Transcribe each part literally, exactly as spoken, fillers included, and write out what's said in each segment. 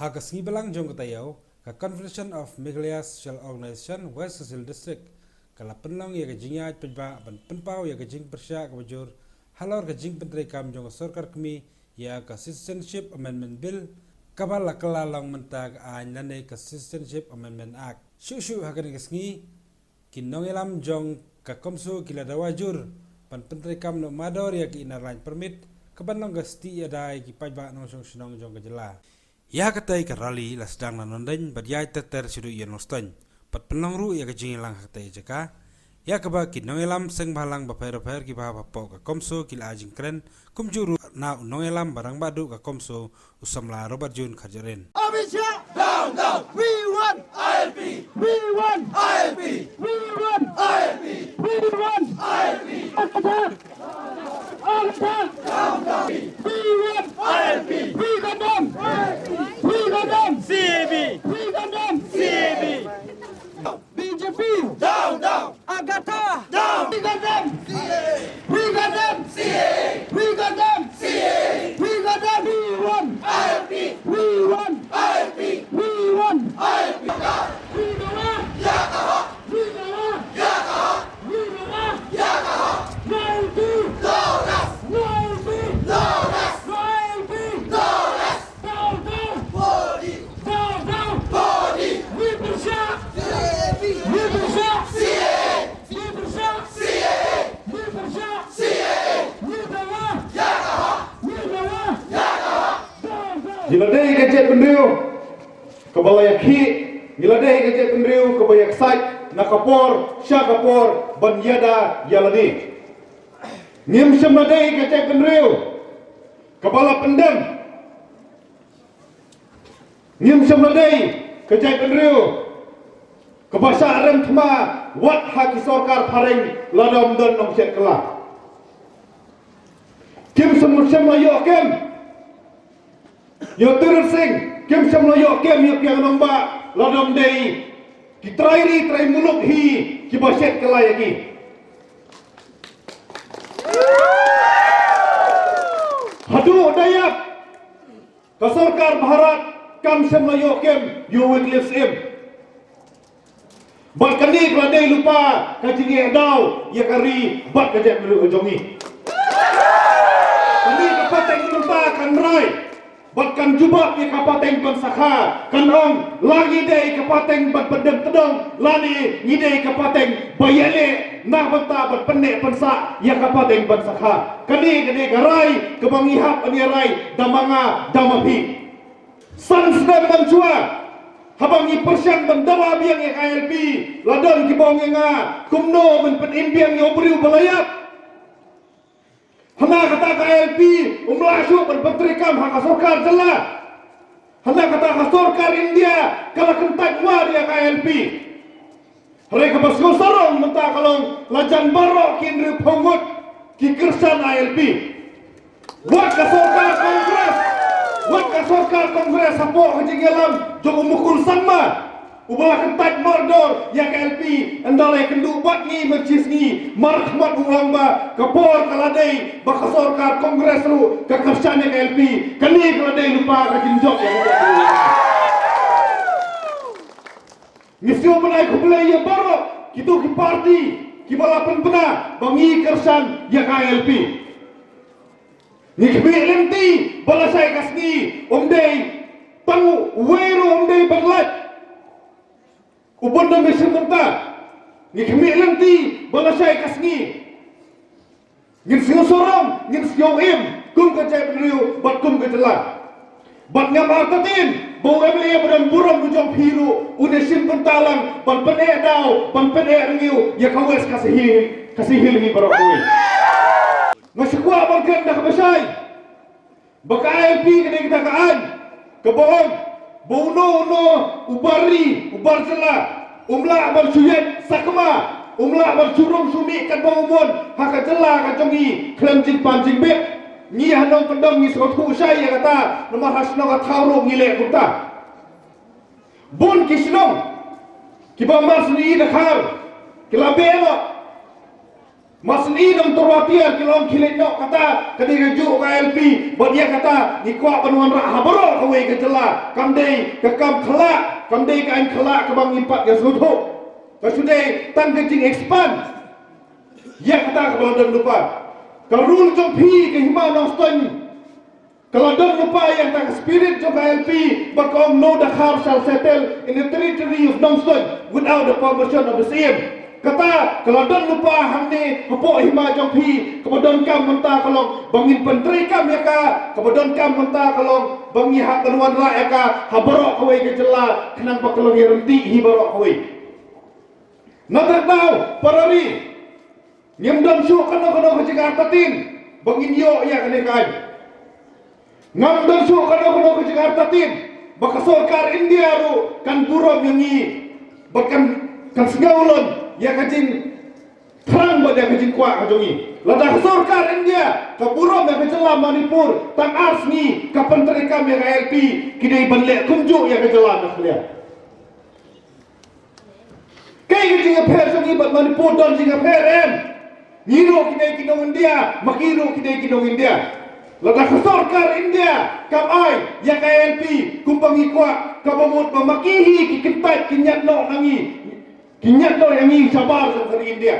Ha ka sngi Balang jong ka taïew, ka Confederation of Meghalaya Social Organization West Khasi Hills District ka la pynlong ïa ka jingïaid paidbah ban pynpaw ïa ka jingpyrshah kaba jur halor ka jingpyntreikam jong ka sorkar kmie ïa ka Citizenship Amendment Bill, kaba la kylla long mynta ka aiñ lane ka Citizenship Amendment Act. Shuh shuh ha kane ka sngi, ki nongïalam jong ka CoMSO ki la dawa jur ban pyntreikam noh mardor ïa ki Inner Line Permit, kaban long ka stieh ïada ïa ki paidbah nongshong shnong jong ka jylla. Ïa katei ka rally la sdang na Nongdeiñ bad ïaid ter ter shaduh ïa Nongstoiñ, bad pynlong ruh ïa ka jingïalang ha katei ka jaka, ïa kaba ki nongïalam seng bhalang bapher bapher kiba hap hapoh ka CoMSO ki la ai jingkren, kumjuh ruh na u nongïalam ba rangbah duh ka CoMSO, u samla Robert June Kharjahrin. Abhishek! Down, down! We want I L P! We want I L P! We want I L P! We want I L P! Attack! Attack! Down, down! We want I L P! We condemn! We condemn! C A B! We condemn! C A B! B J P! Down, down! Agatha! Down! We condemn! C A A! We condemn! C A A! We condemn! C A A! We condemn! We want I L P! We want I L P! We want I L P! We don't want! Yeah! We don't want! Yeah! We don't want! Yeah! No I L P! No rest! No I L P! No rest! No I L P! No rest! Down, down! Police! Down, down! Police! Ngim pyrshah! C A A! Ngim pyrshah! C A A! Ngim pyrshah! C A A! Ngim pyrshah! C A A! Ngim pyrshah! Ngim pyrshah! Down, down! Ngi la dei ka jaitbynriew kaba la ïakhih, ngi la dei ka jaitbynriew kaba ïaksaid na ka por sha ka por ban ïada ïa lade. Ngim shym la dei ka jaitbynriew kaba la pyndem. Ngim shym la dei ka jaitbynriew kaba shah rem thma wat ha ki sorkar phareng lada ym don nongshet kylla. Kim shym, shym la ïoh kem ïa u Tirot Sing, kim shym la ïoh kem ïa u Kiang Nangbah lada ym dei ki trai ri trai muluk hi kiba shet kylla ïa ki. Haduh da ïap ka sorkar Bharat kam shym la ïoh kem ïa u Wycliffe Syiem. Bad kane ka la dei lypa ka jingeh daw ïa ka ri bad ka jaitbynriew ka jong ngi. Kane ka pateng mynta kan rai bad kan jubab ïa ka pateng ban sakha, kan ong la ngi dei ka pateng ban pyndem tdong lane ngi dei ka pateng ba ïaleh na bynta ban pynneh pynsah ïa ka pateng ban sakha. Kane ka dei ka rai kaba ngi hap ban ïa rai da ma nga da ma phi. San snem mynshuwa haba ngi pyrshang ban dawa biang ïa ka I L P, la don kiba ong ïa nga, kumno men pynim biang ïa u briew ba la ïap. Hana kata ka I L P um lah shuh ban pyntreikam ha ka sorkar jylla. Hana kata ka sorkar India ka la kyntait wad ïa ka I L P. Hynrei kaba sngewsarong mynta ka long la jan baroh ki hynriewphew ngut ki kyrshan I L P. Wat ka sorkar Congress, wat ka sorkar Congress hapoh ka jingïalam jong u Mukul Sangma, uba la kyntait mardor ïa ka I L P, ynda la ïakynduh bad ngi mynshisngi markhmat, u ong ba ka por ka la dei ba ka sorkar Congress ruh ka kyrshan ïa ka I L P. Kane ka la dei lypa ka jingjop ïa ka. Ngi sngewbha ban ai khublei ïa baroh kito ki party kiba la pynbna ba ngi kyrshan ïa ka I L P. Ngi khmih lynti ba lashai ka sngi um dei tang uwei ruh um dei ban lait u bun da mission mynta. Ngi khmih lynti ba lashai ka sngi. Ngin sngewsarong, ngin sngewim kum ka jaitbynriew bad kum ka jylla. Bad ngam artatien ba u M L A ba don burom ka jong phi ruh un ïashim bynta lang ban pyneh daw, ban pyneh rngiew ïa ka West Khasi Hills, Khasi Hills hi baroh kawei. Nga shu kwah ban kren da kaba shai ba ka I L P ka dei kata ka aiñ kaba ong ba uno uno u bar ri, u bar jylla um lah ban shu ïaid sakma, um lah ban shu rung shu mih katba u mon ha ka jylla ka jong ngi khlem jingpan jingbit. Ngi ha nongkyndong ngi sngewthuh shai ïa kata, namar ha shnong ha thaw ruh ngi leh kumta. Bun ki shnong kiba mar shu ïohi da khar ki la beh noh. Masni nang terwatiar ki long ki leit noh kata, ka dei ka juk ka I L P, bad ïa kata ngi kwah ban wanrah ha baroh kawei ka jylla, kam dei ka kam khlah, kam dei ka aiñ khlah kaba ngim pat ïa sngewthuh. Ka shu dei tang ka jing expand ïa kata kaba la don lypa. Ka rule jong phi ka hima Nongstoiñ ka la don lypa ïa kata ka spirit jong ka I L P, ba ka ong no Dkhar shall settle in the territory of Nongstoiñ without the permission of the C M. Kata ka la don lypa hangne hapoh hima jong phi, kaba donkam mynta ka long ba ngin pyntreikam ïa ka, kaba donkam mynta ka long ba ngi hap ban wanrah ïa ka ha baroh kawei ka jylla, khnang ba ka long ïaryntih hi baroh kawei. Na kata ka daw, para ri, ngim don shuh kano kano ka jingartatien ba ngin ïoh ïa kane ka aiñ. Ngam don shuh kano kano ka jingartatien ba ka sorkar India ruh kan burom ïa ngi, ba kan, kan sngewlon ïa ka jingthrang bad ïa ka jingkwah ka jong ngi. Lada ka sorkar India ka burom ïa ka jylla Manipur tang ar sngi, ka pyntreikam ïa ka I L P, ki dei ban leh kumjuh ïa ka jylla Meghalaya. Kaei ka jingïapher jong ngi bad Manipur? Don jingïapher em? Ngi ruh ki dei ki nong India, ma ki ruh ki dei ki nong India. Lada ka sorkar India kam ai ïa ka I L P kumba ngi kwah, kaba mut ba ma ki hi ki kyntait kin ñiad noh na ngi, kin ñiad noh ïa ngi shabar jong ka ri India.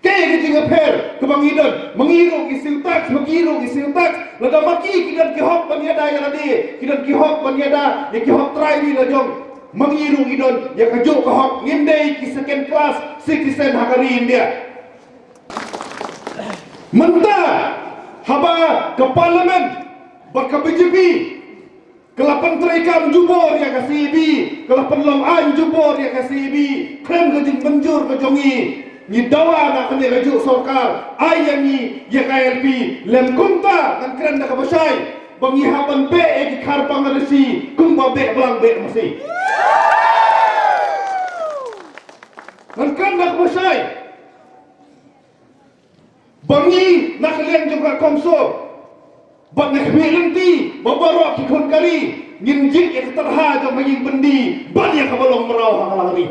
Kaei ka jingïapher kaba ngi don? Ma ngi ruh ngi siew tax, ma ki ruh ngi siew tax. Lada ma ki ki don ki hok ban ïada ïa lade, ki don ki hok ban ïada ïa ki hok trai ri la jong, ma ngi ruh ngi don ïa kajuh ka hok. Ngim dei ki second class citizen ha ka ri India. Mynta haba ka parliament bad ka B J P ka la pyntreikam jubor ïa ka C A B, ka la pynlong aiñ jubor ïa ka C A B, khlem ka jingmynjur ka jong ngi, ngi dawa na kane kajuh sorkar ai ïa ngi ïa ka I L P. Lym kumta ngan kren da kaba shai ba ngi hap ban beh ïa ki khar Bangladeshi kumba beh blang beh masi. Ngan kren da kaba shai ba ngi na ka liang jong ka CoMSO bad nga khmih lynti ba baroh ki khun ka ri ngin jied ïa ka tyrha jong ka ïing byndi bad ïa kaba long mraw ha ka la ka ri.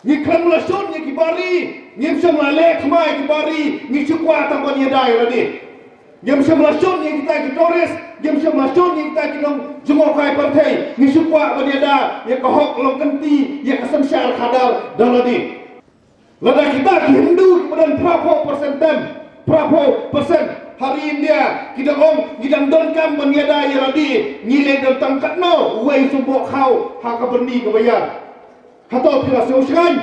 Ngi khlem la shun ïa ki bari, ngim shym la leh khmai ki bari, ngi shu kwah tang ban ïada ïa lade. Ngim shym la shun ïa kita ki tourist, ngim shym la shun ïa kita ki nongjngohkai pyrthei, ngi shu kwah ban ïada ïa ka hok long kynti, ïa ka synshar khadar da lade. Lada kita ki Hindu kiba don phra phew percent tem, phra phew percent ha ri India ki dang ong ngi dang donkam ban ïada ïa lade, ngi leh don tang katno uwei symboh khaw ha ka bynni kaba ïar. Hato phi la sngewsngaiñ?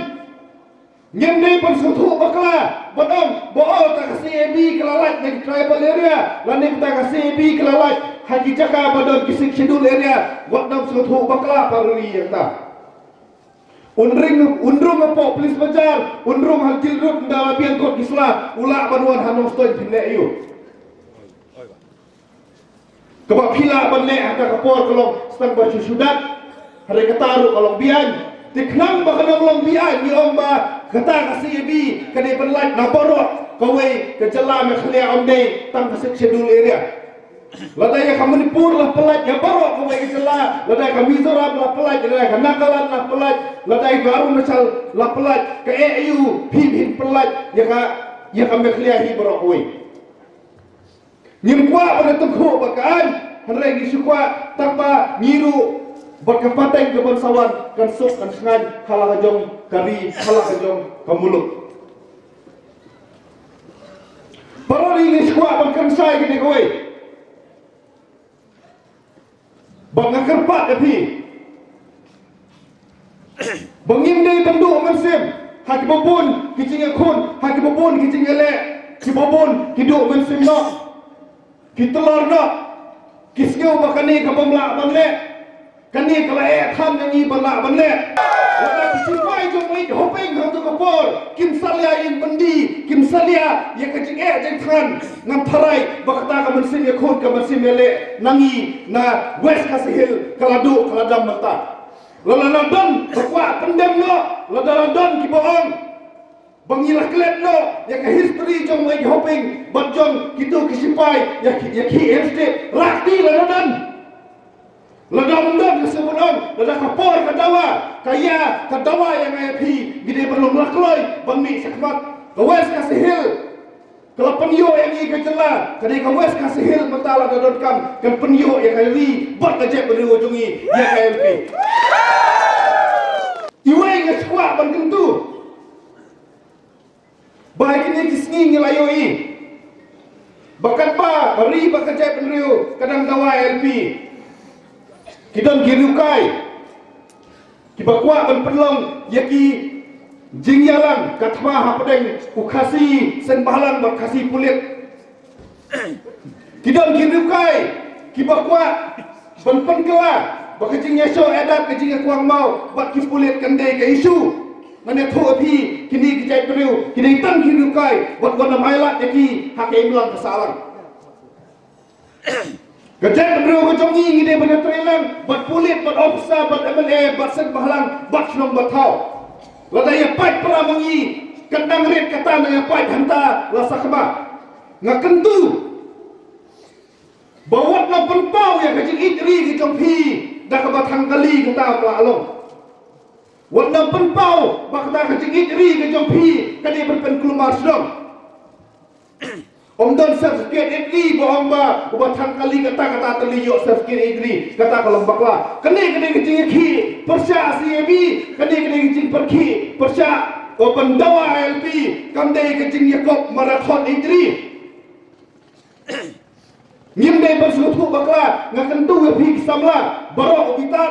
Ngim dei ban sngewthuh bakla ban ong ba oh ta ka C A B ka la lait na ki tribal area lane ta ka C A B ka la lait ha ki jaka ba don ki Sixth Schedule area. Wat nang sngewthuh bakla, para ri ïa kata. Un ring, un rung hapoh Police Bazar, un rung ha Jail Road, ynda la biang kot ki sla, u lah ban wan ha Nongstoiñ phin leh aïu? Kaba phi lah ban leh ha kata ka por ka long tang ba shu shu dat, hynrei kata ruh ka long beaiñ. Te khnang ba ka nang long beaiñ, ngi ong ba kata ka C A B ka dei ban lait na baroh kawei ka jylla Meghalaya, ym dei tang ka Sixth Schedule area. Lada ïa ka Manipur la pyllait, ïa baroh kawei ka jylla, lada ïa ka Mizoram la pyllait, lada ïa ka Nagaland la pyllait, lada ïa ka Arunachal la pyllait, kaei aïu phi phin pyllait ïa ka, ïa ka Meghalaya hi baroh kawei? Ngim kwah ban ïa tyngkhuh bad ka aiñ, hynrei ngi shu kwah tang ba ngi ruh bad ka pateng ka ban sa wan kan suk kan shngaiñ ha la ka jong ka ri, ha la ka jong ka muluk. Para ri, ngi shu kwah ban kren shai kane kawei. Ba nga kyrpad ïa phi ba ngim dei ban duh mynsiem ha kiba bun ki jingïakhun, ha kiba bun ki jingïaleh, kiba bun ki duh mynsiem noh, ki tlor noh, ki sngew ba kane ka bym lah ban leh, kane ka la eh than ïa ngi ban lah ban leh. Lada ki sipai jong Ïeit Hoping hangto ka por kim salia ïing byndi, kim salia ïa ka jingeh jingthan, ngam tharai ba kata ka mynsiem ïakhun, ka mynsiem ïaleh na ngi na West Khasi Hills ka la duh, ka la dam mynta. Lada la don ba kwah pyndem noh, lada la don kiba ong ba ngi la klet noh ïa ka history jong Ïeit Hoping bad jong kito ki sipai ïa ki, ïa ki Hills State, rah kti lada don. Lada ym don, ka shu ban ong Lada ka por ka dawa ka ïa, ka dawa ïa nga ïa phi, ngi dei ban long lakloi ban mih shakhmat. Ka West Khasi Hills ka la pynïoh ïa ngi ka jylla, ka dei ka West Khasi Hills mynta lada donkam kan pynïoh ïa ka ri bad ka jaitbynriew jong ngi ïa ka M P. Iwei nga kwah ban kyntu ba ha kine ki sngi ngi la ïohi ba katba ka ri bad ka jaitbynriew ka dang dawa ïa ka M P, ki don ki riewkai kiba kwah ban pynlong ïa ki jingïalang ka thma hapdeng u Khasi seng bhalang bad Khasi pulit. Ki don ki riewkai kiba kwah ban pynkylla ba ka jingïashoh adat, ka jingïakwah maw bad ki pulit kan dei ka issue. Ngan ïathuh ïa phi, kine ki jaitbynriew ki dei tang ki riewkai bad wat nym ailad ïa ki ha ka imlang ka sahlang. Ka jaitbynriew ka jong ngi ngi dei ban ïatreilang bad pulit bad officer bad M L A bad seng bhalang bad shnong bad thaw. Lada ïa pait para ma ngi kan dang rit, kata nang ïa pait hangta la sakma. Nga kyntu ba wat nym pynpaw ïa ka jingïeit ri ka jong phi da kaba thang kali kata ba la long. Wat nym pynpaw ba kata ka jingïeit ri ka jong phi ka dei ban pynkulmar shnong. Ym don certificate ïeit ri ba ong ba uba thang kali kata, kata tylli ïoh certificate ïeit ri, kata ka long bakla. Kane ka dei ka jingïakhih pyrshah C A B, kane ka dei ka jingpyrkhih pyrshah, oh, ban dawa I L P, kam dei ka jingïakop marathon ïeit ri. Ngim dei ban sngewthuh bakla. Nga kyntu ïa phi ki samla baroh, u bitar,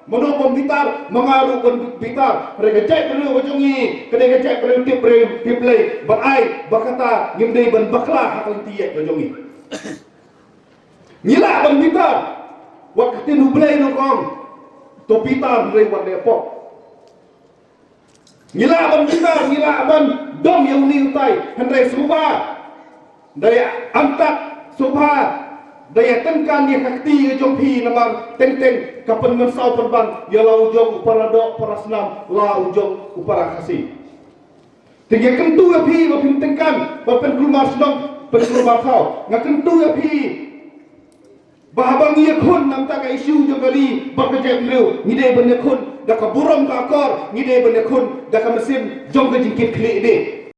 mano bym bitar, ma nga ruh ban bitar. Hynrei ka jaitbynriew ka jong ngi ka dei ka jaitbynriew tip briew tip Blei, bad ai ba kata ngim dei ban bakla ha ka lynti ïeit ka jong ngi. Ngi lah ban bitar, wat ka ktien U Blei ruh ka ong, to bitar hynrei wat leh pop. Ngi lah ban bitar, ngi lah ban dom ïa une utai, hynrei sngewbha da ïa antat, sngewbha da ïa tyngkan ïa ka kti ka jong phi, namar teng teng ka pynmynsaw pynban ïa la u jong u para doh para snam, la u jong u para Khasi. Te nga kyntu ïa phi ba phin tyngkan, ba pynkulmar shnong, pynkulmar thaw. Nga kyntu ïa phi ba haba ngi ïakhun na bynta ka issue jong ka ri bad ka jaitbynriew, ngi dei ban ïakhun da ka burom ka akor, ngi dei ban ïakhun da ka mynsiem jong ka jingkitkhlieh de.